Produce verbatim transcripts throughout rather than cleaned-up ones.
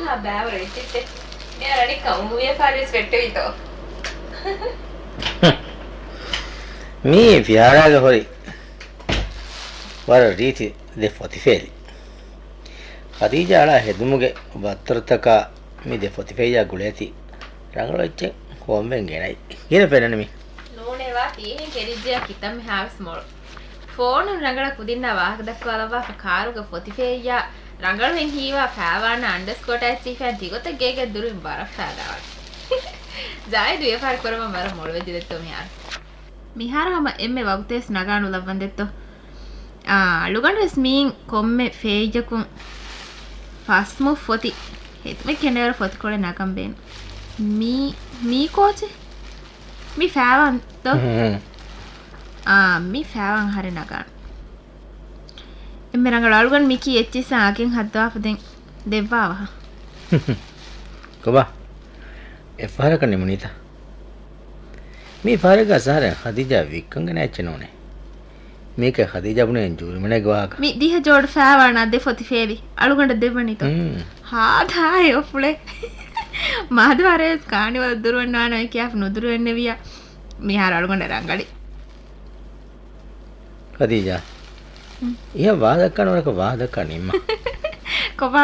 ހާ ބާވަރު އެއްޗެއްތެ. މިހާރު އަނެއްކާ އުނގު ވިޔަފާރިވެސް ފެއްޓެވިތޯ. މީ ފިހާރާގެ ހުރި ވަރަށް ރީތި ދެ ފޮތިފޭލި. ޚަދީޖާ އަޅާ ހެދުމުގެ ވައްތަރުތަކާ މި ދެ ފޮތިފޭލިއާ ގުޅޭތީ ރަނގަޅު އެއްޗެއް ހޮވަންވެން ގެނައި. ކިހިނެއް ފެންނަނީ މީ؟ ނޫނޭ ވާ ތީހެން ކެރިއްޖެއާ ކިތަންމެ ހާވެސް މޮޅު. ފޯނުން ރަނގަޅަށް ކުދިންނާ ވާހަކަ ދައްކަވާލައްވާފަ ކާރުގަ ފޮތިފޭއްޔާ ރަނގަޅުވެން ހީވާ ފާވާން އަންޑަސްކޯޓާ އެއްޗިހިފައިން ތިގޮތަށް ގޭގެ ދުރުން ވަރަށް ފާދާވާނެ. ޒާހިދު ވިޔަފާރި ކުރަމަށް ވަރަށް މޮޅުވެއްޖެ ދެއްތޯ މިހާރު. މިހާރު ހަމަ އެންމެ ވަގުތުވެސް ނަގާނުލައްވަން ދެއްތޯ. އާ، އަޅުގަނޑުވެސް މީން ކޮންމެ ފޭއްޔަކުން ފަސްމު ފޮތި ހެދުމެއް ކެނޑޭވަރު ފޮތިކޮޅެއް ނަގަން ބޭނު. މީ، މީ ކޯޗެއް؟ މި ފާވާން ދޯ؟ އާ، މި ފާވާން ހަރެ ނަގާން. އެންމެ ރަނގަޅު އަޅުގަނޑު މިކީ އެއްޗިއްސާ އަގެއް ހައްދަވާފަ ދެން ދެއްވާވަހަ. ކޮބާ؟ އެއްފަހަރަކަށް ނިމުނީތަ؟ މީ ފަހަރެއްގަ ސަހަރެއް ޚަދީޖާ ވިއްކަން ގެނައެއްޗެއް ނޫނޭ. މީކަ ޚަދީޖާ ބުނޭ ޖޫރިމަނޭގެ ވާހަކަ. މި ދިހަ ޖޯޑު ފާވާނާ ދެ ފޮތި ފޭލި އަޅުގަނޑަށް ދެއްވަނީތޯ؟ ހުން. ހާދާއޭ އޮފުޅޭ. މާދު ވަރަޔަސް ކާނިވަލް ދުރުވެންނާނަ ކިޔާފަ ނުދުރުވެންނެވިޔާ. މިހާރު އަޅުގަނޑަށް ރަނގަޅި. ޚަދީޖާ. ހުން. އިހަށް ވާހަކަ ނުވަރަކަށް ވާހަކަ ނިންމަ. ކޮބާ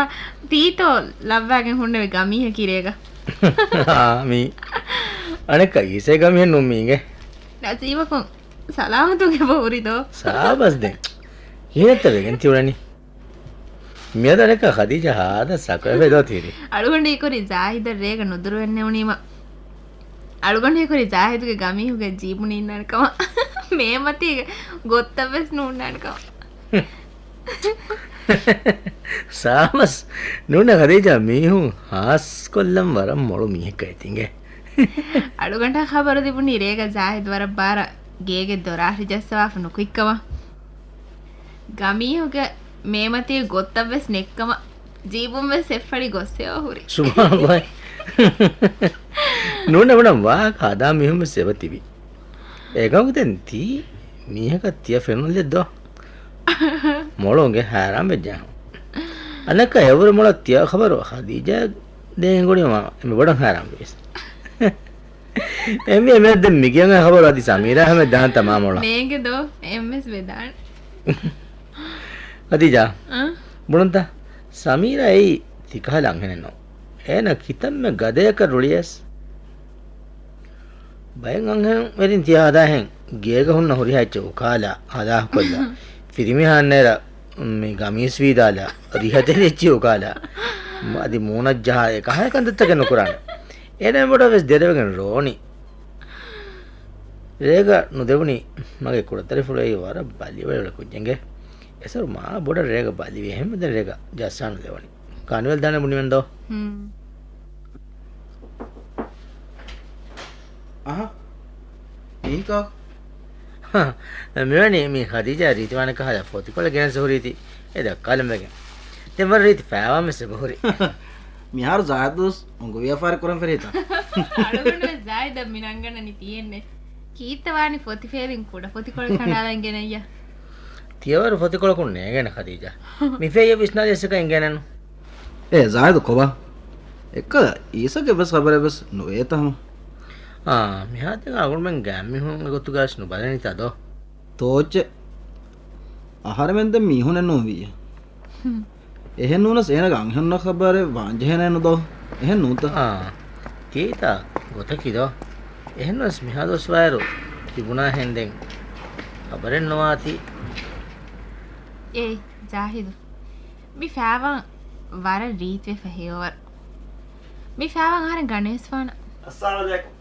ތީތޯ ލައްވާގެން ހުންނެވި ގަމީހަކީ ރޭގަ؟ އާ، މީ. އަނެއްކާ އީސޭ ގަމީހެއް ނޫން މީގެ. ނަސީބަކުން ސަލާމަތުން އެބަ ހުރި ދޯ. ސާބަސް ދެން. ކިހިނެއްތަ ވެގެން ތިއުޅެނީ؟ މިއަދު އަނެއްކާ ޚަދީޖާ ހާދަ ސަކޮއެވެ ދޯ ތިރި. އަޅުގަނޑު އެކުރި ޒާހިދަށް ރޭގަ ނުދުރުވެންނެވުނީމަ. އަޅުގަނޑު އެކުރި ޒާހިދުގެ ގަމީހުގެ ޖީބު ނީންނާނެ ކަމަށް. މޭމަތީގެ ގޮއްތަށްވެސް ނޫންނާނެ ކަމަށް. ސާބަސް. ނޫންނަ ޚަދީޖާ މީހުން ހާސްކޮށްލަން ވަރަށް މޮޅު މީހެއްކައި ތިނގޭ. އަޅުގަނޑަށް ޚަބަރު ލިބުނީ ރޭގަ ޒާހިދު ވަރަށް ބާރަށް ގޭގެ ދޮރާށި ޖައްސަވާފަ ނުކުތްކަމަށް. ގަމީހުގެ މޭމަތީ ގޮއްތަށްވެސް ނެއްކަމަށް ޖީބުންވެސް އެއްފަޅި ގޮއްސެވާ ހުރި. ސުބްހާނައްލާހް. ނޫނެ ބުނަން ވާހަކަ ހަދާ މީހުންވެސް އެބަ ތިބި. އެކަމަކު ދެން ތީ މީހަކަށް ތިޔަ ފެނުންލެއް ދޯ؟ މޮޅު އުނގެ ހައިރާން ވެއްޖާ. އަނެއްކާ އެއަށްވުރެ މޮޅަށް ތިޔަ ޚަބަރު ޚަދީޖާ ދޭން ހިނގުނީމަ އެންމެ ބޮޑަށް ހައިރާން ވެސް. އެންމެ އެމެ ދެން މިގިޔަން ޚަބަރު އަދި ސަމީރާ ހަމެ ދާންތަ މާ މޮޅަށް. ނޭނގެ ދޯ އެންމެސް ވެދާނެ. ޚަދީޖާ. އަ؟ ބުނަންތަ؟ ސަމީރާ އެއީ ތިކަހަލަ އަންހެނެއް ނޫން. އޭނަ ކިތަންމެ ގަދަޔަކަށް ރުޅިޔަސް ބައެއް އަންހެން ވެރިން ތިޔަ ހަދާހެން ގޭގަ ހުންނަ ހުރިހާ އެއްޗެއް އުކާލާ، ހަލާކުކޮށްލާ، ފިރިމީހާ އަންނައިރަށް މި ގަމީސް ވީދާލާ، ރިހަތެރި އެއްޗިހި އުކާލާ، އަދި މޫނަށް ޖަހާ އެކަހަލަ ކަންތައްތަކެއް ނުކުރާނެ. އޭނަ އެބޮޑަށް ވެސް ދެރަވެގެން ރޯނި. ރޭގަ ނުދެވުނީ މަގޭ ކުޑަތަރިފުޅު އެއީ ވަރަށް ބަލިވެލު ކުއްޖެންގެ. އެސަރު މާ ބޮޑަށް ރޭގަ ބަލިވި އެހެންމެ ދެން ރޭގަ ޖައްސާ ނުދެވުނީ. ކާނިވަލް ދާނެ ބުނިމެން ދޯ؟ ހުން. އަހަ. އީކާ؟ ހަ، މިވަނީ މި ޚަދީޖާ ރީތިވާނެ ކަހަލަ ފޮތިކޮޅެއް ގެނެސް ހުރީތީ އެ ދައްކާލަން ވެގެން. ދެން ވަރަށް ރީތި ފައިވާން ވެސް އެބަ ހުރި. މިހާރު ޒާހިދު ވެސް އުނގު ވިޔަފާރި ކުރަން ފެށީތަ؟ އަޅުގަނޑު ވެސް ޒާހިދަށް މި ނަންގަންނަނީ ތިއެއްނެ. ކީއްތަ ވާނީ ފޮތި ފޭލިން ކުޑަ ފޮތިކޮޅެއް ކަނޑާލަން ގެނައްޔާ؟ ތިޔަވަރު ފޮތިކޮޅަކުން ނޭނގޭނެ ޚަދީޖާ. މި ފޭޔަށް ވިސްނާލިޔަސް އެކަން އިނގޭނެނު. އޭ ޒާހިދު ކޮބާ؟ އެއްކަލަ އީސަގެ ވެސް ޚަބަރެއް ވެސް ނުވޭތަ ހަމަ؟ އާ، މިހާތަނަށް އަޅުގަނޑުމެން ގާތްމީހުން އެގޮތުގައި ވެސް ނުބަލަނީތަ ދޯ؟ ތޯއްޗެއް. އަހަރެމެން ދެން މީހުނެއް ނޫންވީއޭ. ހުން. އެހެން ނޫނަސް އޭނަގެ އަންހެނުންނަށް ޚަބަރެއް ވާންޖެހޭނެއެއްނު ދޯ؟ އެހެން ނޫންތަ؟ އާ، ތީތާ ގޮތަކީ ދޯ؟ އެހެންނަސް މިހާ ދުވަސްވައިރު ތިބުނާހެން ދެން ޚަބަރެއް ނުވާތީ. އޭ، ޒާހިދު. މި ފާވާން ވަރަށް ރީތިވެފަ ހެޔޮވަރު. މި ފާވާން އަހަރެން ގަނެވެސް ފާނަ. އައްސަލާމު ޢަލައިކުމް.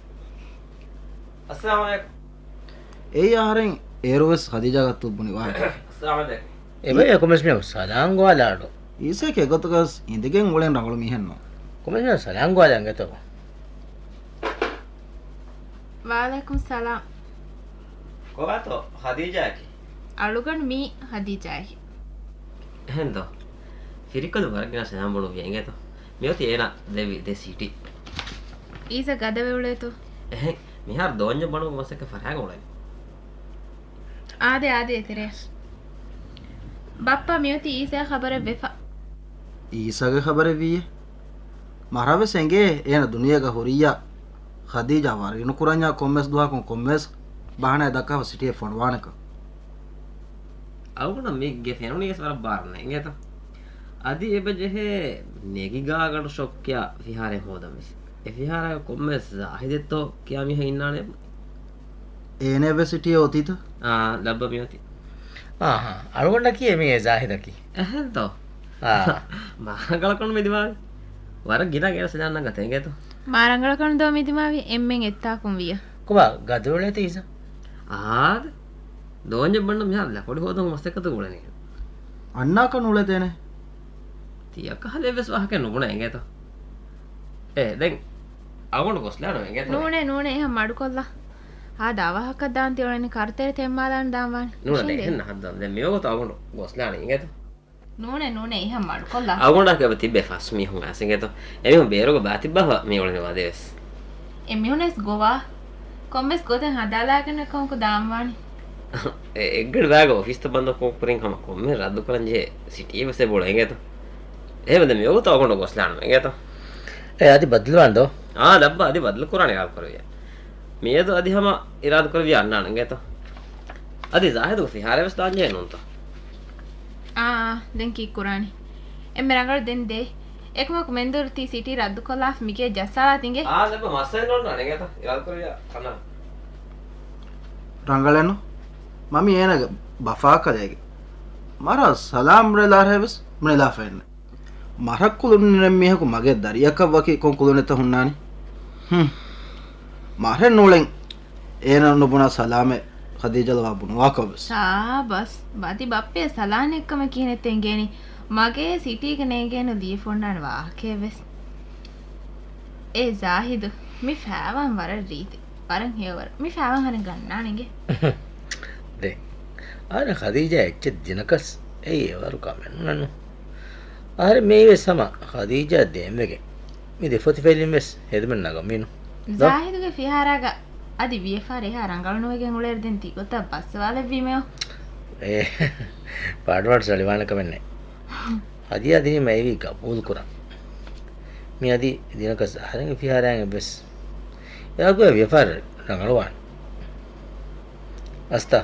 އައްސަލާމު ޢަލައިކުމް. އެއީ އަހަރެން އޭރުވެސް ޚަދީޖާ ގަތު ބުނި ވާހަކަ. އައްސަލާމު ޢަލައިކުމް. އެބަ އެކުމެސް މި ސަލާން ގޮވާލާޑު. އީސައަކީ އެގޮތުގަސް އިނދެގެން އުޅެން ރަނގަޅު މީހެއްނު. ކުމެސް މި ސަލާން ގޮވާލާނގެތޯ. ވަޢަލައިކުމް ސަލާމް. ކޮބާތޯ ޚަދީޖާއަކީ؟ އަޅުގަނޑު މީ ޚަދީޖާއަކީ. އެހެންދޯ؟ ފިރިކަލު ވަރަށް ގިނަ ސަލާމް ބޮޑު ވިޔަ އިނގޭތޯ؟ މިއޮތީ އޭނަ ދެއްވި ދެ ސީޓީ. އީސަ ގަދަވެ އުޅޭތޯ؟ އެހެން. މިހާރު ދޯންޏަށް ބަނުމުގެ މަސައްކަތް ފަށާގެން އުޅެނީ. އާދެ، އާދެ، އެތެރެއަށް. ބައްޕާ، މިއޮތީ އީސައާ ޚަބަރެއް ވެފަ. އީސަގެ ޚަބަރެއް ވީއޭ؟ މަރަށް ވެސް އެނގޭ އޭނަ ދުނިޔޭގަ ހުރިއްޔާ ޚަދީޖާ ވަރިނުކުރަންޏާ ކޮންމެސް ދުވަހަކުން ކޮންމެސް ބަހަނާއެއް ދައްކާފަ ސިޓީއަށް ފޮނުވާނެކަން. އަޅުގަނޑަށް މީގެ ފެނުނީވެސް ވަރަށް ބާރު ނޭނގޭތަ؟ އަދި އެބަޖެހޭ ނެގިގާގަނޑު ޝޮޕް ކިޔާ ފިހާރައެއް ހޯދަންވެސް. އެ ފިހާރައިގަ ކޮންމެސް ޒާހިދެއްތޯ ކިޔާ މީހެއް އިންނާނެ. އޭނައެއްވެސް ސިޓީއެއް އޮތީތަ؟ އާ، ލައްބަ މިއޮތީ. އާހާ، އަޅުގަނޑަކީ އެމީހެއް ޒާހިދަކީ. އެހެންތޯ؟ އާ. މާރަނގަޅަކަން މި ދިމާވި. ވަރަށް ގިނަ ގޭނަ ސިލާން ނަގަތެ އިނގޭތޯ. މާރަނގަޅަކަން ދޯ މި ދިމާވި އެންމެން އެއްތާކުން ވިޔަ. ކޮބާ ގަދަވެޅޭތީ އިސާ؟ އާދެ. ދޯންޏެއް ބަންނަ މިހާރު ލަކުޑި ހޯދުން މަސައްކަތު ގުޅެނީ. އަންނާކަން އުޅެދޭނެ. ތިޔަ ކަހަލަ އެއްވެސް ވާހަކައެއް ނުބުނެ އިނގޭތޯ. އޭ، ދެން އަޅުގަނޑު ގޮސްލާނަމޭ އިނގޭތޯ. ނޫނޭ، ނޫނޭ، އެހާ މަޑުކޮށްލާ. އާދަ، އަވަހަކަށް ދާން ތިއުޅެނީ ކަރުތެރެ ތެއްމާލާން ދާން ވާނެ. ނޫނޭ، ދެ އެހެން ނަހައްދާން. ދެން މިވަގުތު އަޅުގަނޑު ގޮސްލާނަން އިނގޭތޯ. ނޫނޭ، ނޫނޭ، އެހާ މަޑުކޮށްލާ. އަޅުގަނޑަކަށް އެބަ ތިއްބެވި ފަސް މީހުން އައިސް އިނގޭތޯ. އެމީހުން ބޭރުގަ ބާތިއްބާފަ މިއުޅެނީ ވާދެވެސް. އެމީހުންވެސް ގޮވާ. ކޮންމެސް ގޮތެއް ހަދާލާގެން ކަމަކު ދާންވާނެ. އެ، އެއްގަޑި ބައިގަ އޮފީސްތައް ބަންދުކޮށް ކުރިން ހަމަ ކޮންމެ ރައްދުކުރަން ޖެހޭ ސިޓީއެއްވެސް އެބައުޅޭ އިނގޭތޯ. އެހެންވެ ދެން މިވަގުތު އަޅުގަނޑު ގޮސްލާނަމޭ އިނގޭތޯ. އޭ، އަދި ބަދަލުވާން ދޯ؟ އާ، ލައްބަ އަދި ބަދަލު ކުރާނެ އިރާދަ ކުރެވިއްޔާ. މިއަދު އަދި ހަމަ އިރާދަ ކުރެވިއްޔާ އަންނާނަން އިނގޭތޯ. އަދި ޒާހިދުގެ ފިހާރަވެސް ދާންޖެހޭ ނޫންތޯ؟ އާ، ދެން ކީއްކުރާނީ؟ އެންމެ ރަނގަޅު ދެން ދޭ. އެކަމަކު މެންދުރު ތީ ސިޓީ ރައްދުކޮށްލާފަ މިގޭ ޖައްސާލާތި އިނގޭ. އާ، ލައްބަ މައްސަލައެއް ނޯންނާނެ އިނގޭތޯ. އިރާދަ ކުރެވިއްޔާ އަންނާނަން. ރަނގަޅެއްނު. މަ މި އޭނަގެ ބަފާކަލޭގެ. މަރަށް ސަލާމް ރެލާރޭވެސް ނުނެލާފައެއްނެ. މަރަށް ކުލުނުނެއް މީހަކު މަގޭ ދަރިއަކަށް ވަކި ކޮން ކުލުނެއްތަ ހުންނާނީ؟ ހުން. މަރެއް ނޫޅެން. އޭނަ ނުބުނާ ސަލާމެއް ޚަދީޖާ ލަވާ ބުނުވާކަށްވެސް. ސާބަސް. އަދި ބައްޕައަށް ސަލާނެއްކަމެއް ކިހިނެއްތަ އެނގޭނީ؟ މަގޭ ސިޓީގަ ނޭނގޭނު ލިޔެފަ އޮންނާނެ ވާހަކައެއްވެސް. އޭ ޒާހިދު، މި ފާވާން ވަރަށް ރީތި. ވަރަށް ހެޔޮވަރު. މި ފާވާން ހަރެން ގަންނާނެ އިނގޭ. ދެ. އާނ ޚަދީޖާ އެއްޗެއް ދިނަކަސް އެއީ އެވަރު ކަމެއް ނޫންނު. އަހަރެން މިއީވެސް ހަމަ ޚަދީޖާ ދޭންވެގެން މި ދެފޮތި ފެށިގެންވެސް ހެދުމެއް ނަގަންވީނު. ދޯ؟ ޒާހިދުގެ ފިހާރާގަ އަދި ވިޔަފާރި އެހާ ރަނގަޅުނުވެގެން އުޅޭއިރު ދެން ތިގޮތަށް ބައްސަވާލެއްވީމެއޮ. އޭ، ޕާޑުވާޑު ސަޅިވާނެ ކަމެއްނެތް. ހަދިޔާ ދިނީމަ އެއީ ގަބޫލުކުރަން. މި އަދި ދިނަކަސް އަހަރެންގެ ފިހާރާއިން އެއްވެސް އެއާގު ވިޔަފާރި ރަނގަޅުވާނެ. އަސްތާ،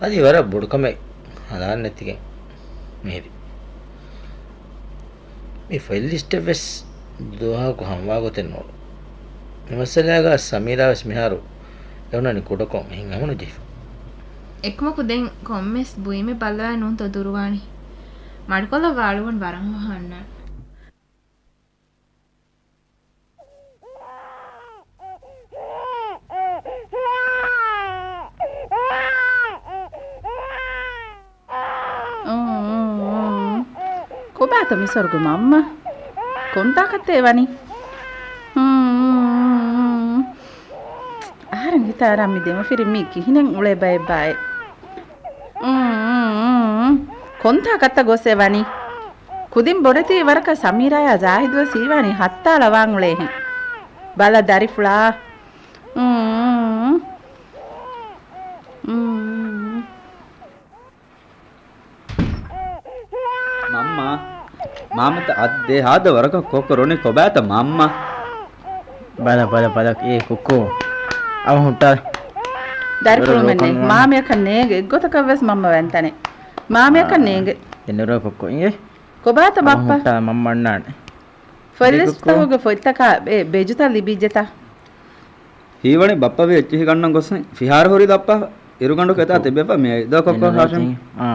އަދި ވަރަށް ބޮޑު ކަމެއް ހަނދާން ނެތިގެން މިހިރީ. މި ފޮތް ލިސްޓެއްވެސް ދުވަހަކު ހަމަވާ ގޮތެއް ނޫޅު. މި މައްސަލާގަ ސަމީރާވެސް މިހާރު އެހުނަނީ ކުޑަކޮށް ހިތްހަމަނުޖެހިފަ. އެކަމަކު ދެން ކޮންމެސް ބުއިމެއް ބައްލަވާ ނޫންތޯ ދުރުވާނީ. މަޑުކޮށްލައްވާ އަޅުގަނޑު ވަރަށް ހަންނާން. ކޮބާތަ މިސޮރުގެ މަންމަ؟ ކޮންތާކަށްތޭ ވަނީ؟ އަހަރެން ހިތާ އަރާ މި ދެމަފިރިން މީ ކިހިނެއް އުޅޭ ބައެއްބާއޭ؟ ކޮންތާކަށްތަ ގޮސް އެ ވަނީ؟ ކުދިން ބޮޑެތި ވަރަކަށް ސަމީރާޔާ ޒާހިދުވެސް ހީވާނީ ހައްތާ ލަވާން އުޅޭހެން. ބަލަ ދަރިފުޅާ. އުން. އުން. މަންމާ. މާމަތަ އައްދޭ ހާދަ ވަރަކަށް ކޮއްކޮ ރޮނި ކޮބާތަ މަންމާ؟ ބަލަ، ބަލަ، ބަލަ، އޭ ކޮއްކޮ. އަވަހަށް ހުއްޓާ. ދަރިފުޅުމެއް ނެތް. މާމަޔަކަށް ނޭނގެ. އެއްގޮތަކަށްވެސް މަންމަ ވަންތަނެއް. މާމަޔަކަށް ނޭނގެ. އެނުރަ ކޮއްކޮ އިނގޭ. ކޮބާތަ ބައްޕަ؟ އަވަހަށް ހުއްޓާ މަންމަ އަންނާނެ. ފޮތް ލިސްޓްތަކުގެ ފޮތްތަކާ ބޭ-، ބެޖުތައް ލިބިއްޖެތަ؟ ހީވަނީ ބައްޕަ ވީ އެއްޗިހި ގަންނަން ގޮސް ފިހާރަ ހުރީ ދައްޕާފަ. އިރުގަނޑު ކެތާ ކޮއްކޮ. ތިއްބެފަ މި އައި. ދޯ ކޮއްކޮ ހާޝިމް. އާ.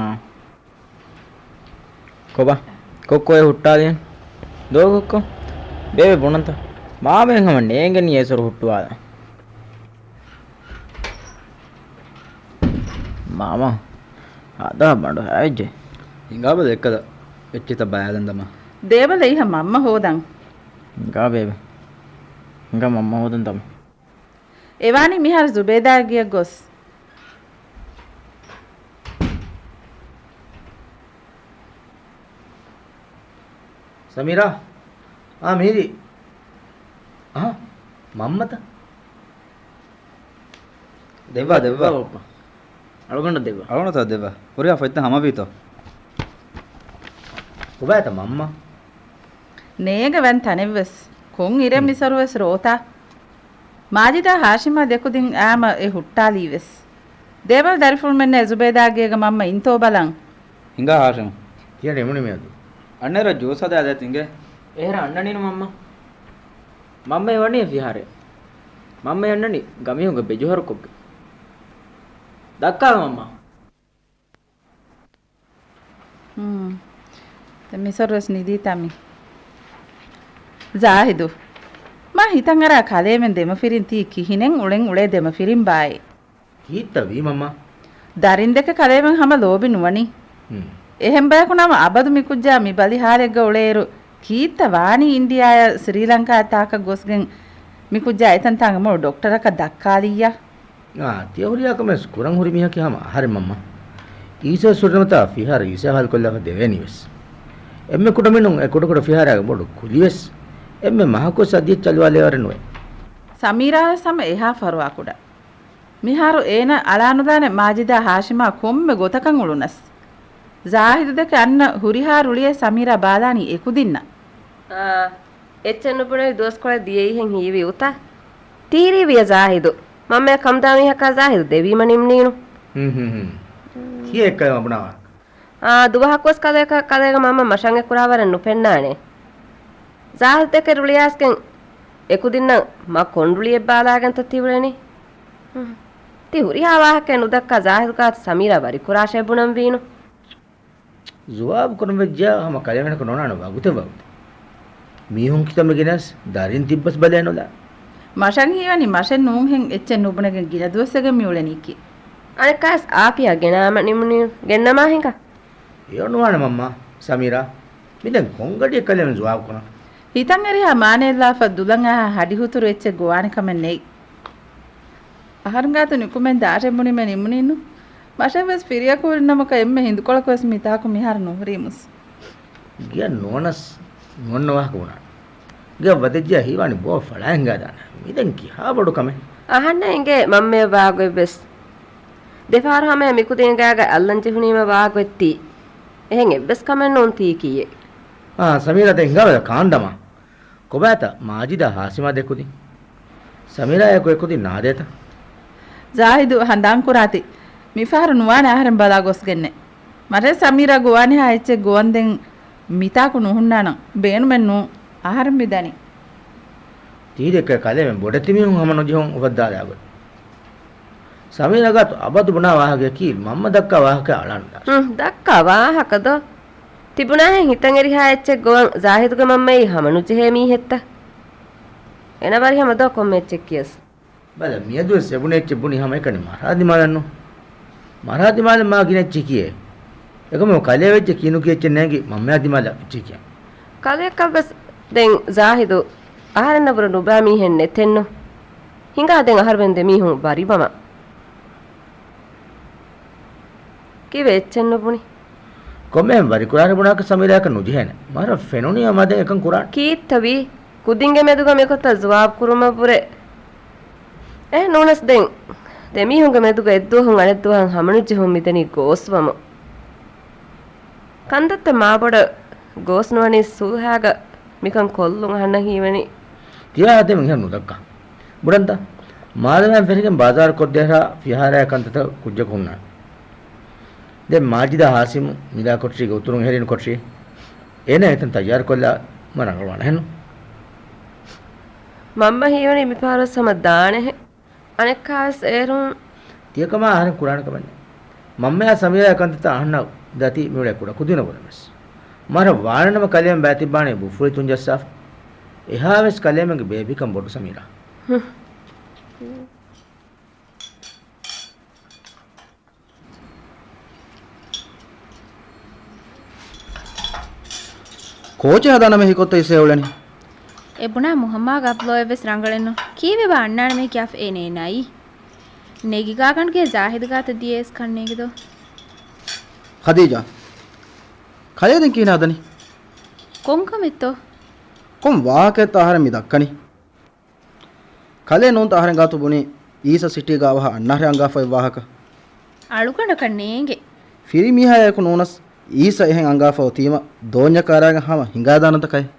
ކޮބާ؟ ކޮއްކޮ އެ ހުއްޓާލި. ދޯ ކޮއްކޮ. ބޭބެ ބުނަންތަ؟ މާމައެއް ހަމަ ނޭނގެނީ އޭސޮރު ހުއްޓުވާލަން. މާމަ، ހާދަ ބަނޑު ހައިޖެ. ހިނގާބަލަ އެއްކަލަ އެއްޗިތައް ބަޔާލަން ދަމާ. ދޭބަލަ އިހަ މަންމަ ހޯދަން. ހިނގާ ބޭބެ. ހިނގާ މަންމަ ހޯދަން ދަމާ. އެވާނީ މިހާރު ޒުބޭދާ ގެއަށް ގޮސް. ސަމީރާ. އާ، މީރި. އަހަ، މަންމަތަ؟ ދެއްވާ، ދެއްވާ. ދެއްވާ ބައްޕަ. އަޅުގަނޑަށް ދެއްވާ. އަޅުގަނޑަށް ދެއްވާ. ހުރިހާ ފޮތްތައް ހަމަވީތޯ؟ ކޮބާތަ މަންމަ؟ ނޭނގެ ވަން ތަނެއްވެސް. ކޮން އިރެއް މިސޮރުވެސް ރޯތާ؟ މާޖިދާ ހާޝިމާ ދެކުދިން އާމަ އެ ހުއްޓާލީވެސް. ދޭބަލް ދަރިފުޅުމެންނޭ ޒުބޭދާގޭގަ މަންމަ އިންތޯ ބަލަން. ހިނގާ ހާޝިމް. ތިޔަ ނިމުނީ މިއަދު. އަންނައިރަށް ޖޫސް ހަދާދޭތި އިނގޭ. އޭރަށް އަންނަނީނު މަންމަ. މަންމައޭ ވަނީ ފިހާރައެއް. މަންމައޭ އަންނަނީ ގަމީހުންގެ ބެޖުހަރުކޮށްގެން. ދައްކާ މަންމަ. ހުން. ދެން މިސޮރުވެސް ނިދީތާ މި. ޒާހިދު. މާ ހިތަށް އަރާ ކަލޭމެން ދެމަފިރިން ތީ ކިހިނެއް އުޅެން އުޅޭ ދެމަފިރިން ބާއޭ. ކީއްތަ ވީ މަންމާ؟ ދަރިން ދެކެ ކަލޭމެން ހަމަ ލޯބި ނުވަނީ. ހުން. އެހެން ބަޔަކު ނަމަ އަބަދު މި ކުއްޖާ މި ބަލި ހާލެއްގަ އުޅޭއިރު ކީއްތަ ވާނީ އިންޑިއާޔާ ސްރީލަންކާއަށް ތާކަށް ގޮސްގެން މި ކުއްޖާ އެތަންތާނގަ މޮޅު ޑޮކްޓަރަކަށް ދައްކާލިއްޔާ؟ އާ، ތިޔަ ހުރިހާ ކަމެއް ކުރަން ހުރި މީހަކީ ހަމަ އަހަރެން މަންމާ. އީސަ ސުރެންތާ ފިހާރަ އީސަ ހާލުކޮށްލާފަ ދެވޭނީވެސް. އެންމެ ކުޑަމިނުން އެ ކުޑަކުޑަ ފިހާރައިގެ ބޮޑު ކުލިވެސް އެންމެ މަހަކުވެސް އަދިއެއް ޗަލުވާލެވޭވަރެއް ނުވޭ. ސަމީރާވެސް ހަމަ އެހާ ފަރުވާ ކުޑަ. މިހާރު އޭނަ އަޅާނުލާނެ މާޖިދާ ހާޝިމާ ކޮންމެ ގޮތަކަށް އުޅުނަސް. ޒާހިދު ދެކެ އަންނަ ހުރިހާ ރުޅިއެއް ސަމީރާ ބާލާނީ އެކުދިންނަށް. އާ، އެއްޗެއް ނުބުނެވި ދުވަސްކޮޅެއް ދިޔައީހެން ހީވި އުތާ. ތީރީވިޔަ ޒާހިދު. މަންމަޔަށް ކަމުދާ މީހަކާ ޒާހިދު ދެވީމަ ނިމުނީނު. ހުން، ހުން، ހުން. ކިޔޭ އެއްކަލަ މަ ބުނާ ވާހަކަ. އާ، ދުވަހަކުވެސް ކަލޭކަ-، ކަލޭގެ މަންމަ މަށަށް އެކުރާވަރެއް ނުފެންނާނެ. ޒާހިދު ދެކެ ރުޅިއައިސްގެން އެކުދިންނަށް މަ ކޮން ރުޅިއެއް ބާލާގެންތަ ތި އުޅެނީ؟ ހުން. ތި ހުރިހާ ވާހަކައެއް ނުދައްކާ ޒާހިދު ގާތު ސަމީރާ ވަރިކުރާށޭ ބުނަން ވީނު. ޒުވާބު ކުރަން ވެއްޖެޔާ ހަމަ ކަލޭމެނަކު ނޯނާނެ ވަގުތެއް ވަގުތެއް. މީހުން ކިތަންމެ ގިނަސް ދަރިން ތިއްބަސް ބަލައެއް ނުލާ. މަށަށް ހީވަނީ މަށެއް ނޫންހެން އެއްޗެއް ނުބުނެގެން ގިނަ ދުވަސްވެގެން މި އުޅެނީކީ. އަނެއްކާސް އާފިޔާ ގެނާމަ ނިމުނީ ގެންނަމާ ހިނގާ. އެއޮންނުވާނެ މަންމާ، ސަމީރާ. މިދެން ކޮންގަޑިއެއް ކަލޭމެން ޒުވާބު ކުރަން؟ ހިތަށް އެރިހާ މާނައެއްލާފަ ދުލަށް އަހާ ހަޑިހުތުރު އެއްޗެއް ގޮވާނެ ކަމެއް ނެތް. އަހަރުން ގާތު ނިކުމެން ދާށޭ ބުނީމަ ނިމުނީނު. މަށަށްވެސް ފިރިއަކު ހުރި ނަމަކަށް އެންމެ ހިނދުކޮޅަކުވެސް މިތާކު މިހާރު ނުހުރީމުސް. ގެއަށް ނުވަނަސް ނުވަންނަ ވާހަކަ ބުނާނެ. ގެއަށް ވަދެއްޖެޔާ ހީވާނީ ބޯ ފަޅާ ހިނގާދާނެ. މިދެން ކިހާ ބޮޑު ކަމެއް؟ އަހަންނަށް އެނގޭ މަންމަޔަށް ވާގޮތްވެސް. ދެފަހަރު ހަމަޔަށް މިކުދިންގާގަ އައްލަން ޖެހުނީމަ ވާގޮތް ތީ. އެހެން އެއްވެސް ކަމެއް ނޫން ތީ ކީއެއް. އާ، ސަމީރާ ދެން ހިނގާބަލަ ކާންދަމާ. ކޮބާތަ މާޖިދާ ހާސިމާ ދެކުދިން؟ ސަމީރާއާއެކު އެކުދިން ނާދޭތަ؟ ޒާހިދު ހަނދާންކުރާތި. މިފަހަރު ނުވާނެ އަހަރެން ބަލާ ގޮސްގެންނެއް. މަށެއް ސަމީރާ ގޮވާނެހާ އެއްޗެއް ގޮވަންދެން މިތާކު ނުހުންނާނަން. ބޭނުމެއް ނޫން. އަހަރެން މި ދަނީ. ތީދެކެ ކަލޭމެން ބޮޑެތި މީހުން ހަމަ ނުޖެހުން އުފައްދާލާގޮތް. ސަމީރާ ގާތު އަބަދު ބުނާ ވާހަކަޔަކީ މަންމަ ދައްކާ ވާހަކަ އަޅާނުލާ. ހުން، ދައްކާ ވާހަކަ ދޯ؟ ތިބުނާހެން ހިތަށް އެރިހާ އެއްޗެއް ގޮވަން ޒާހިދުގެ މަންމައީ ހަމަ ނުޖެހޭ މީހެއްތަ؟ އޭނަ ވަރި ހަމަ ދޯ ކޮންމެ އެއްޗެއް ކިޔަސް. ބަލަ، މިއަދުވެސް އެބުނި އެއްޗެއް ބުނި ހަމައެކަނި މަރާ ދިމާލަށް ނޫން. މަރާ ދިމާލަށް މާ ގިނަ އެއްޗެއް ކިޔޭ. އެކަމަކު ކަލޭ ވެއްޖެ ކީ ނުކިޔައްޗެއް ނޭނގި މަންމަޔާ ދިމާލަށް އެއްޗެއް ކިޔަން. ކަލެއަކަށްވެސް ދެން ޒާހިދު އަހަރެންނަށްވުރެ ނުބާ މީހެއް ނެތެއްނު. ހިނގާ ދެން އަހަރުމެން ދެމީހުން ވަރިވަމަ. ކީއްވެ އެއްޗެއް ނުބުނި؟ ކޮންމެހެން ވަރިކުރާށޭ ބުނާކަށް ސަމީރާއަކަށް ނުޖެހޭނެ. މަރަށް ފެނުނީ މަ ދެން އެކަން ކުރާނެ. ކީއްތަ ވީ؟ ކުދިންގެ މެދުގަ މިގޮތަށް ޒުވާބު ކުރުމަށްވުރެ. އެހެން ނޫނަސް ދެން ދެމީހުންގެ މެދުގަ އެއްދުވަހުން އަނެއްދުވަހަށް ހަމަނުޖެހުން މިދަނީ ގޯސްވަމުން. ކަންތައްތައް މާބޮޑަށް ގޯސް ނުވަނީ ސުލްހާގަ މިކަން ކޮށްލުން އަހަންނަށް ހީވަނީ. ތިޔާ އަދެމެން އެހެން ނުދައްކާ. ބުނަންތަ؟ މާދަމާއިން ފެށިގެން ބާޒާރު ކޮށްދޭހާ ފިހާރައާ ކަންތައްތައް ކުއްޖަކު ހުންނާނެ. ދެން މާޖިދާ ހާސިމު މިލާ ކޮޓަރީގެ އުތުރުން އެހެރީން ކޮޓަރީ. އޭނާ އެތަން ތައްޔާރުކޮށްލާ މަ ރަނގަޅުވާނެ ހެންނު. މަންމަ ހީވަނީ މިފަހަރުވެސް ހަމަ ދާނެހެން. އަނެއްކާވެސް އޭރުން. ތިޔަކަމާ އަހަރެން ކުރާނެ ކަމެއް ނެތް. މަންމަޔާ ސަމީރާ އެކަންތައްތައް އަހަންނަށް ދަތި މިއުޅޭ ކުޑަކުދިންނަށްވުރެވެސް. މަރަށް ވާނެނަމަ ކަލޭމެން ބައިތިއްބާނީ ބުފުޅި ތުންޖައްސާފަ. އެހާވެސް ކަލޭމެންގެ ބޭބެކަން ބޮޑު ސަމީރާ. ހުން. ކޯޗެއް ހަދާނަމޭ ހިކޮށްތަ އިސޭ އުޅެނީ. އެ ބުނާ މުހައްމާގެ އަޕްލޯއެއްވެސް ރަނގަޅެއްނު. ކީއްވެބާ އަންނާނަމޭ ކިޔާފަ އޭނަ އެނާއީ. ނެގިގާގަނޑުގޭ ޒާހިދުގާތަށް ދިޔައީސް ކަންނޭނގެދޯ. ޚަދީޖާ، ކަލޭ ދެން ކިހިނެއް ހަދަނީ؟ ކޮންކަމެއްތޯ؟ ކޮން ވާހަކައެއްތޯ އަހަރެން މި ދައްކަނީ؟ ކަލޭ ނޫންތަ އަހަރެން ގާތު ބުނީ އީސަ ސިޓީގަ އަވަހަށް އަންނަ އަހަރެން އަންގާފައި ވާހަކަ؟ އަޅުގަނޑަކަށް ނޭނގެ. ފިރިމީހާއާއެކު ނޫނަސް އީސަ އެހެން އަންގާފަ އޮތީމަ ދޯންޏަކާ ރާގަން ހަމަ ހިނގާދާނަތަ ކައެއް؟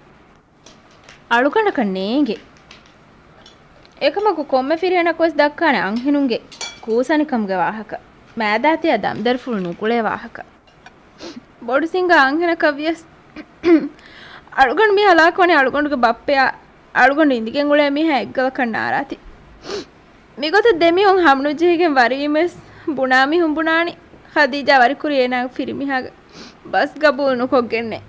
އަޅުގަނޑަކަށް ނޭނގެ. އެކަމަކު ކޮންމެ ފިރިހެނަކުވެސް ދައްކާނެ އަންހެނުންގެ ކޫސަނިކަމުގެ ވާހަކަ، މައިދާތެޔާ ދަމްދަރިފުޅު ނުގުޅޭ ވާހަކަ. ބޮޑު ސިނގާ އަންހެނަކަށް ވިޔަސް އަޅުގަނޑު މި ހަލާކުވަނީ އަޅުގަނޑުގެ ބައްޕަޔާ އަޅުގަނޑު އިނދިގެން އުޅޭ މީހާ އެއްގަލަކަށް ނާރާތި. މިގޮތަށް ދެމީހުން ހަމަނުޖެހިގެން ވަރިވީމަވެސް ބުނާ މީހުން ބުނާނީ ޚަދީޖާ ވަރިކުރީ އޭނާގެ ފިރިމީހާގެ ބަސް ގަބޫލު ނުކޮށްގެންނޭ.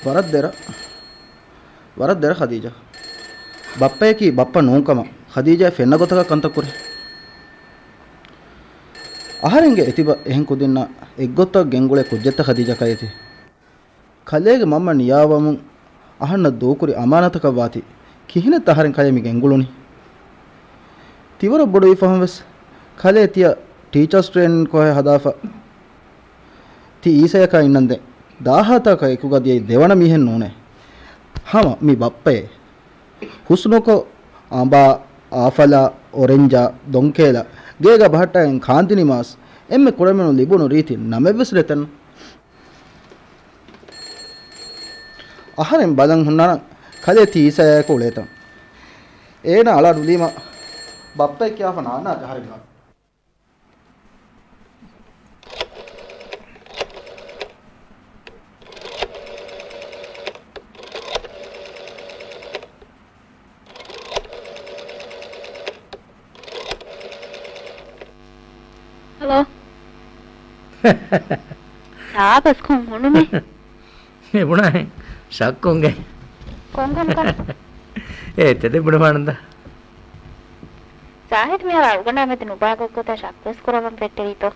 ވަރަށް ދެރަ، ވަރަށް ދެރަ ޚަދީޖާ. ބައްޕަޔަކީ ބައްޕަ ނޫންކަމަށް ޚަދީޖާ ފެންނަ ގޮތަކަށް ކަންތައް ކުރޭ. އަހަރެންގެ އެތިބަ އެހެން ކުދިންނާ އެއްގޮތަށް ގެންގުޅޭ ކުއްޖެއްތަ ޚަދީޖާ ކަލޭ ތި؟ ކަލޭގެ މަންމަ ނިޔާވަމުން އަހަންނަށް ދޫކުރި އަމާނަތަކަށް ވާތީ ކިހިނެއްތަ އަހަރެން ކަލޭ މި ގެންގުޅުނީ؟ ތިވަރަށް ބޮޑުވި ފަހުން ވެސް ކަލޭ ތިޔަ ޓީޗާސް ޓްރޭނިން ކޮހެއް ހަދާފަ ތި އީސަޔަކާ އިންނަންދެން ދާހާތަކަށް އެކުގަ ދިޔައީ ދެވަނަ މީހެއް ނޫނޭ. ހަމަ މި ބައްޕައޭ. ހުސްނުކޮށް، އަނބާ، އާފަލާ، އޮރެންޖާ، ދޮންކޭލަ، ގޭގަ ބަހައްޓައިގެން ކާންތިނިމާސް އެންމެ ކުޑަމިނުން ލިބުނު ރީތި ނަމެއްވެސް ނެތެން. އަހަރެން ބަލަން ހުންނާނަން ކަލޭ ތީ އީސަޔާއެކު އުޅޭތަން. އޭނަ އަޅާ ނުލީމަ ބައްޕައެއް ކިޔާފަ ނާންނާ ޖަހަރެއްގާ. ހަލޯ. ސާބަސް ކޮން ހުނުމެއް؟ މި ބުނާހެން ޝައްކުންގެ. ކޮންކަމަކަށް؟ އޭ، ތެދެއް ބުނެފާނަންތަ؟ ޒާހިދު މިހާރު އަޅުގަނޑާ މެދު ނުބާ ގޮތްގޮތަށް ޝައްކުވެސް ކުރައްވަން ފެއްޓެވީތޯ؟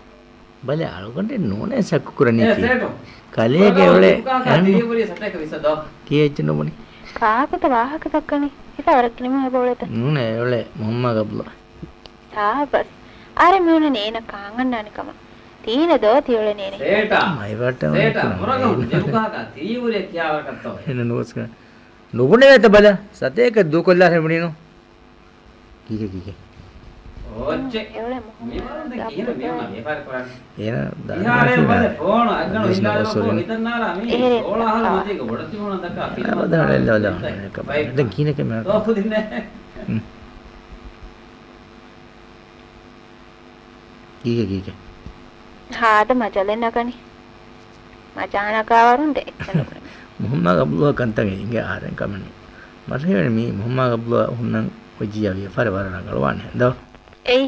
ބަލަ، އަޅުގަނޑެއް ނޫނޭ ޝައްކު ކުރަނީކީ. ކަލޭގެ އެ އުޅޭ އެހެން ކީއްޗެއް ނުބުނި؟ ކާކުތަ ވާހަކަ ދައްކަނީ؟ ހިފާ ވަރަށް ކިނިމުހެއް ބޯޅެތަ؟ ނޫނޭ، އެ އުޅޭ މުހައްމާ ގަބްލު. ސާބަސް. އާރެ މިއުޅެނީ އޭނަ ކާން އަންނާނެ ކަމަށް. ތީނަ ދޯ ތިއުޅެނީ އޭނަ. ސޭޓާ. މައިބައްޓަ ސޭޓާ. މުރަގަމު ޖެބުކާކާ ތީ އުރޭ ކިޔާވަރަކަށްތޯ. އެނަ ނުވަސް ނުބުނެވޭތަ ބަލަ، ސަތޭކަ ދޫކޮށްލާ ހެނބުނީނު. ކީކޭ، ކީކޭ؟ އޯއްޗެ. މިވަރުން ދެ ކިހިނެއް މިއޮންނަ ވިޔަފާރި ކުރާނީ؟ އޭނަ ދާ މިހާރޭ ބަލެ ފޯނު އައްގަނޑު ވިދާޅުވަމު ހިތަށް ނާރާ މީ ސޯޅަ އަހަރު މަތީގަ ބޮޑަށް ތިބުނު ދައްކާ ފިލްމަށް ދާ ދެން ކިހިނެއް ކެމެރާ. ދޯ ފުދިންނޭ. ހުން. ކީކޭ، ކީކޭ؟ ހާދަ މަޖަލެއް ނަގަނީ. މަޖާ ނަގާވަރުން ދެ އެއްޗެއް ނުބުނެ. މުހައްމާ ގަބްލުއާ ކަންތައް އިނގޭ އަހަރެން ކަމެއް ނޫން. މަށެވެނި މީ މުހައްމާ ގަބްލުއާ ހުންނަން އޮއްޗިއްޔާ ވިޔަފާރި ވަރަށް ރަނގަޅުވާނެ ދޯ. އެއީ.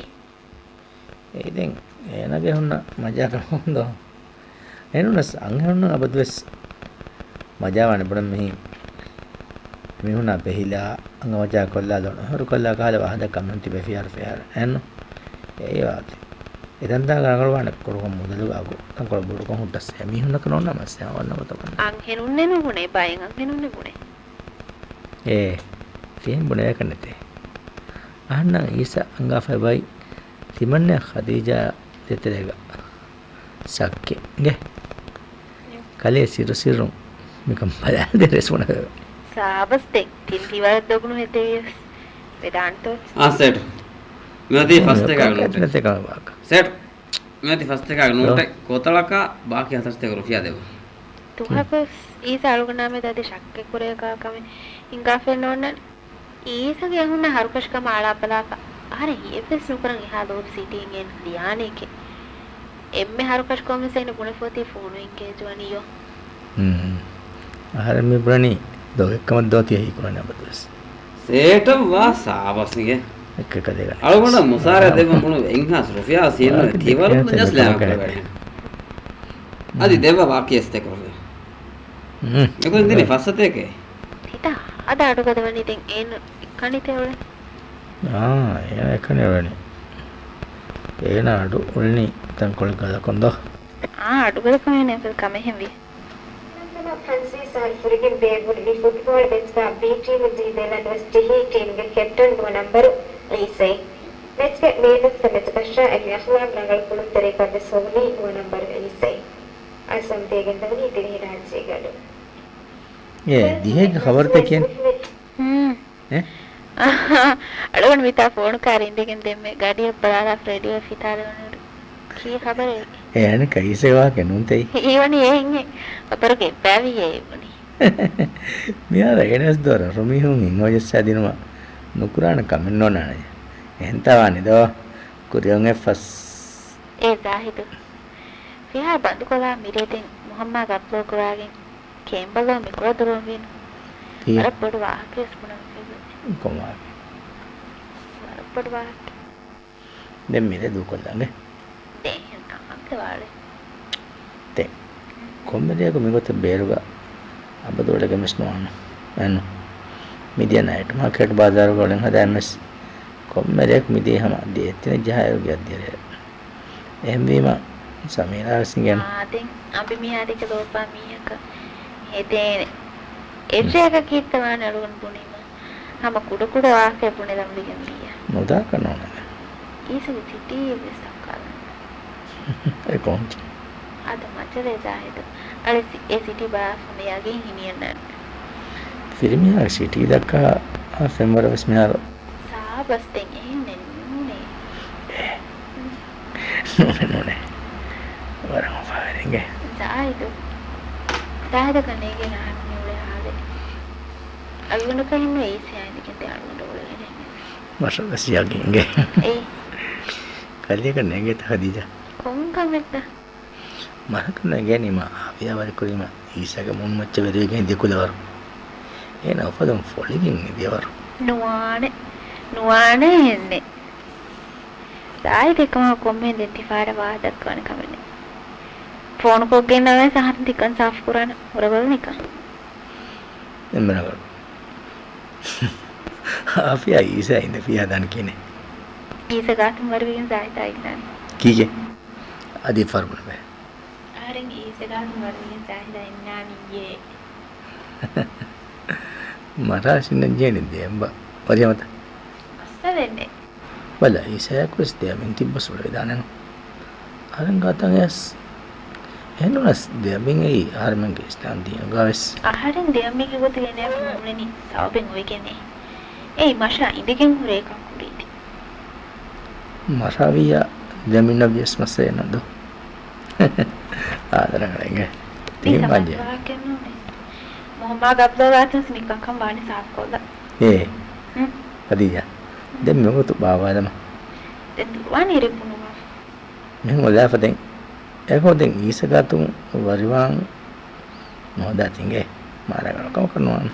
އެއީ ދެން އޭނަގެ ހުންނަ މަޖާކަމުން ދޯ. އެނޫނަސް އަންހެނުންނަށް އަބަދުވެސް މަޖާވާނެ ބުނަން މިހި މީހުނާ ބެހިލާ، އަނގަމަޖާ ކޮށްލާ، ލޮނުހަރު ކޮށްލާ ކަހަލަ ވާހަކަ ކަމެއް ތިބެ ފިހާރު ފިހާރަ. އެންނު؟ އެއީ ވާތި. އެތަންތާގަ ރަނގަޅުވާނެ ކުޑަކޮށް މުދަލުގަ އަގު ތަންކޮޅެއް ބޮޑުކޮށް ހުއްޓަސް. އެމީހުންނަކަށް ނޯންނާ މައްސަލަ އޮންނަ ގޮތަކަށް. އަންހެނުންނެއް ނުބުނޭ، ބައެއް އަންހެނުންނެއް ބުނޭ. އޭ، ތިހެން ބުނެވޭކަށް ނެތޭ. އަހަންނަށް އީސަ އަންގާފައި ބައި ތިމަންނަ ޚަދީޖާ ދޭތެރޭގަ ޝައްކެއް އިނގޭ. ކަލޭ ސިއްރު ސިއްރުން މިކަން ބަލާލަދޭ ރެސް ބުނެވޭ. ސާބަސް ދެން ތިން ތިވަރަށް ދޮގުނު ހެއްދެވިޔަސް ވެދާނެތޯ؟ އާ ސޭޓު. މިއޮތީ ފަސްތޭކަ ނޫޓެއް. ސޭޓު. މިއޮތީ ފަސްތޭކަ ނޫޓެއް. ކޮތަޅަކާ ބާކީ ހަތަރުސަތޭކަ ރުފިޔާ ދެއްވުން. ދުވަހަކުވެސް އީސަ އަޅުގަނޑާމެދު އަދި ޝައްކެއް ކުރޭކާ ކަމެއް ހިނގާފައެއް ނޯންނާނެ. އީސަގެ އެހުންނަ ހަރުކަށިކަމާ އަޅާބަލާކަށް އަހަރެން ހިޔެއްވެސް ނުކުރަން އެހާ ލޯބި ސިޓީން އޭނަ ލިޔާނެކޭ. އެންމެ ހަރުކަށިކޮށްވެސް އޭނަ ބުނެފަ އޮތީ ފޯނު އެންގޭޖް ވަނީޔޯ. ހުން. އަހަރެން މި ބުނަނީ ދޮގެއްކަމަށް ދޯ ތިޔަ ހީކުރަން އަބަދުވެސް. ސޭޓަށް ވާ ސާބަސް ނިގެ. އަޅުގަނޑަށް މުސާރަ ދެއްވަން ބުނު އެއްހާސް ރުފިޔާ ސީނު ތިވަރުން ޖަސް ލާ ކުރެވޭ. އަދި ދެއްވާ ބާކީ އެސްތޭކަ ރުފިޔާ. އެކުން ދިނީ ފައްސަތޭކަ. ތިތާ، އަދަ އަޑުގަދަ ވަނީ ދެން އޭނަ އެކަނިތޭ އުޅެނީ. އާ، އޭނަ އެކަނި އުޅެނީ. އޭނަ އަޑު އުޅެނީ ތަންކޮޅެއް ގަދަކޮށް ދޯ. އާ، އަޑުގަދަކަމެއް ނެތް ކަމެއްހެން ވި. ނަމަ ފަންސީސް ސާލު ފުރިގެން ބޭއްވުނު މި ފުޓްބޯޅަ މެޗްގަ ބީ ޓީމުން ޖީދޭލަން ވެސް ޖެހީ ޓީމުގެ ކެޕްޓަން ނުވަ ނަންބަރު އީސައި. މެޗްގެ މޭލުން މެޗުކަށާ އެންމެ އަޚްލާގު ރަނގަޅު ކުޅުންތެރިއެއްގަ ވެސް ހޮވުނީ ނުވަ ނަންބަރު އީސައި. އަސް ވަމުދޭގެން ދަވަނީ ދިވެހިރާއްޖޭގަ އަޑު. އޭ، ދިހައެއްގެ ޚަބަރުތައް ކިޔަން. ހުން. އެ؟ އަޅުގަނޑު މިތާ ފޯނު ކާރި އިނދެގެން ދެންމެ ގަޑިއަށް ބަލާލާފަ ރޭޑިއޯ ފިތާލެވުނު. ކީ ޚަބަރެއް؟ އެ އަނެއްކާ އީސަގެ ވާހަކަ ނޫންތަ އެއީ؟ ހީވަނީ އެހެން އެ އަބަރުގެ އެއްބައިވިއްޔޭ އެބުނީ. މިހާރު އޭނަވެސް ދޯ ރަށު މީހުން ހިތްހަމަޖައްސާދިނުމަށް ނުކުރާނެ ކަމެއް ނޯންނާނެ. އެހެންތާ ވާނެ ދޯ؟ ކުރިއަށް އެއްފަސް. އޭ ޒާހިދު. ފިހާ ބަންދުކޮށްލާ މިރޭ ދެން މުހައްމާ ގަބްލޯ ގޮވާގެން ކޭނބަލޯ މި ކުޅަދުރުވަންވީނު. ކީއް؟ ވަރަށް ބޮޑު ވާހަކަވެސް ބުނަން ފެށުވޭ. ކޮން ވާހަކަ؟ ވަރަށް ބޮޑު ވާހަކަ. ދެން މިރޭ ދޫކޮށްލަންގެ. ދެން އެހެން އަމަންތަ ވާޅެ. ދެން ކޮންމެ ރެއަކު މިގޮތަށް ބޭރުގަ އަބަދު އުޅެގެންވެސް ނުވާނެ. އެން މިދިޔަ ނައިޓް މާކެޓް ބާޒާރުގަ އުޅެން ހަދާންވެސް ކޮންމެ ރެއަކު މިދިޔަ ހަމަ ދޭތިނެއް ޖަހާއިރު ގެއަށް ދިޔަ ރެއެއް. އެހެންވީމަ ސަމީރާ ވެސް އިނގޭނު. އާ، ދެން އަނބިމީހާ ދެކެ ލޯބިވާ މީހަކަށް ހެދޭނެ. އެއްރެއަކަށް ކީއްތަ ވާނެ އަޅުގަނޑު ބުނީމަ؟ ހަމަ ކުޑަކުޑަ ވާހަކައެއް ބުނެލަން ވެގެން ދިޔަ. ނުދާކަށް ނޫނޭ. އީސަގެ ސިޓީއެއްވެސް ދައްކާލަން. އެ ކޮން؟ އަދަ މަޖަލޭ ޒާހިދު. އަޅެ ސި-، އެ ސިޓީ ބާފުން ޔަގީން ހިނިއަންނާނެ. ފިރިމީހާގެ ސިޓީ ދައްކާ ފެންވަރަށް ވެސް މިހާރު. ސާބަސް ދެން އެހެންނެއް ނޫނޭ. އޭ. ނޫނޭ، ނޫނޭ. ވަރަށް އުފާވެރިންގެ. ޒާހިދު. ޒާހިދަކަށް ނޭނގޭނެ އަހަރެން މި އުޅޭ ހާލެއް. އަޅުގަނޑަކަށް އިންނަ އީސަޔާ އިނދެގެން ދެ އަޅުގަނޑު އުޅޭނެ. މަށަށް ވެސް ޔަގީންގެ. އޭ. ކަލެއަކަށް ނޭނގޭތަ ހަދީޖާ؟ ކޮން ކަމެއްތަ؟ މަށަކަށް ނޭނގޭނީމަ އާވިޔާވެރިކުރީމަ އީސަގެ މޫނުމައްޗަށް ވެރިވެގެން ދިކުލަވަރު. އޭނަ އުފަލުން ފޮޅިގެން އެދިޔަވަރު. ނުވާނެ. ނުވާނެ އެހެންނެއް. ޒާހިދު އެކަމާ ކޮންމެހެން ދެން ތިފާރަށް ވާހަކަ ދައްކާނެ ކަމެއް ނެތް. ފޯނުކޮށްގެންނަވަސް އަހަރެން ތިކަން ސާފުކުރާނަ ހުރަބަލަ ނިކަން. އެންމެ ރަނގަޅު. އާފިޔާ އީސަ އިނދެފިޔާ ދާން ކިޔަނެ. އީސަ ގާތުން ވަރުވިގެން ޒާހިދާ އިންނާނެ. ކީކޭ؟ އަދި ފަރުބުނަ ބެ. އަހަރެން އީސަ ގާތުން ވަރުވިގެން ޒާހިދާ އިންނާނިއްޔޭ. މަރާ ޝިންނަން ޖޭނި ދޭންބަ. ވަރިހަމަތަ. މައްސަލައެއް ނެތް. ބަލަ، އީސަޔަކުވެސް ދެއަބިން ތިއްބަސް އުޅެވިދާނެނު. އަހަރެން ގާތަށް އަޔަސް. އެހެންނޫނަސް ދެއަބިން އެއީ އަހަރެމެންގެ އިސްލާމް ދީނުގަވެސް. އަހަރެން ދެއަބިންގެ ގޮތުގެ ނޭމު ނޫޅެނީ ސަބަބެއް އޮވެގެނޭ. އެއީ މަށާ އިނދެގެން ހުރޭ ކަން ކުރީތި. މަށާވިއްޔާ ދެމިންނަށް ވިޔަސް މައްސަލައެއް ނަދޯ. އާދަރަ އަޅެނގެ. ތިހި މާޖެ. މުހައްމާ ގަބްލޯ ގާތުންސް މިކަންކަން ވާނީ ސާފުކޮށްލަ. އޭ. ހުން. ހަދީޖާ. ދެން މިވަގުތު ބާވާލަމާ. ދެން ދުރުވާނީ ރެ ބުނުމާ. މިހެން އޮލާފަ ދެން. އެކޯ ދެން އީސަ ގާތުން ވަރިވާން ނުހަދާ ތިނގޭ. މާ ރަނގަޅު ކަމަކަށް ނުވާނެ.